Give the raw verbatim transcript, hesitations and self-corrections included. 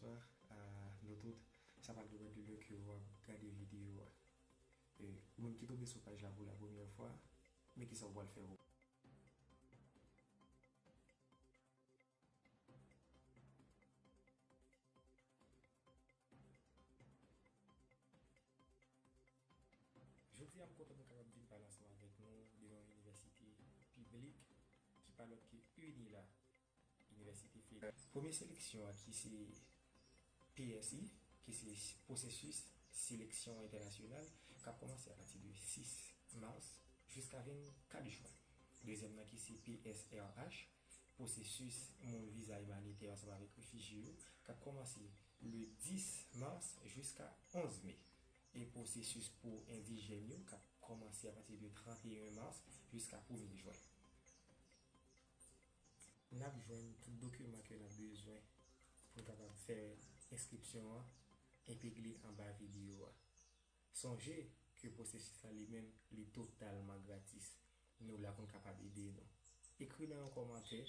Bonswa a nou tout. Sa pa dwe de lè ke w ap gade videyo a. E, moun ki tonbe sou paj la pou la premyè fwa, men kisa w pral fè ou? Jodi a, m kontan pou m kapab vin pale ansanm avèk nou de yon inivèsite piblik ki pa lòt ke UNILA, Inivèsite Federal. Premye seleksyon an ki se P S I, ki se pwosesis seleksyon entènasyonal, k ap kòmanse apati de sis mas jiska vennkat jen. Dezyèm nan ki se P S R H, pwosesis moun viza imanitè ansanm avèk refijye yo, k ap kòmanse le dis mas jiska onz me. E pwosesis pou endijèn yo k ap kòmanse apati de tranteyen mas jiska premye jen. N ap jwenn tout dokiman ke n ap bezwen pou n kapab fè enskripsyon an enpegle anba videyo a. Sonje ke pwosesis la li menm, li totalman gratis. Nou la pou n kapab ede nou. Ekri nan yon kòmantè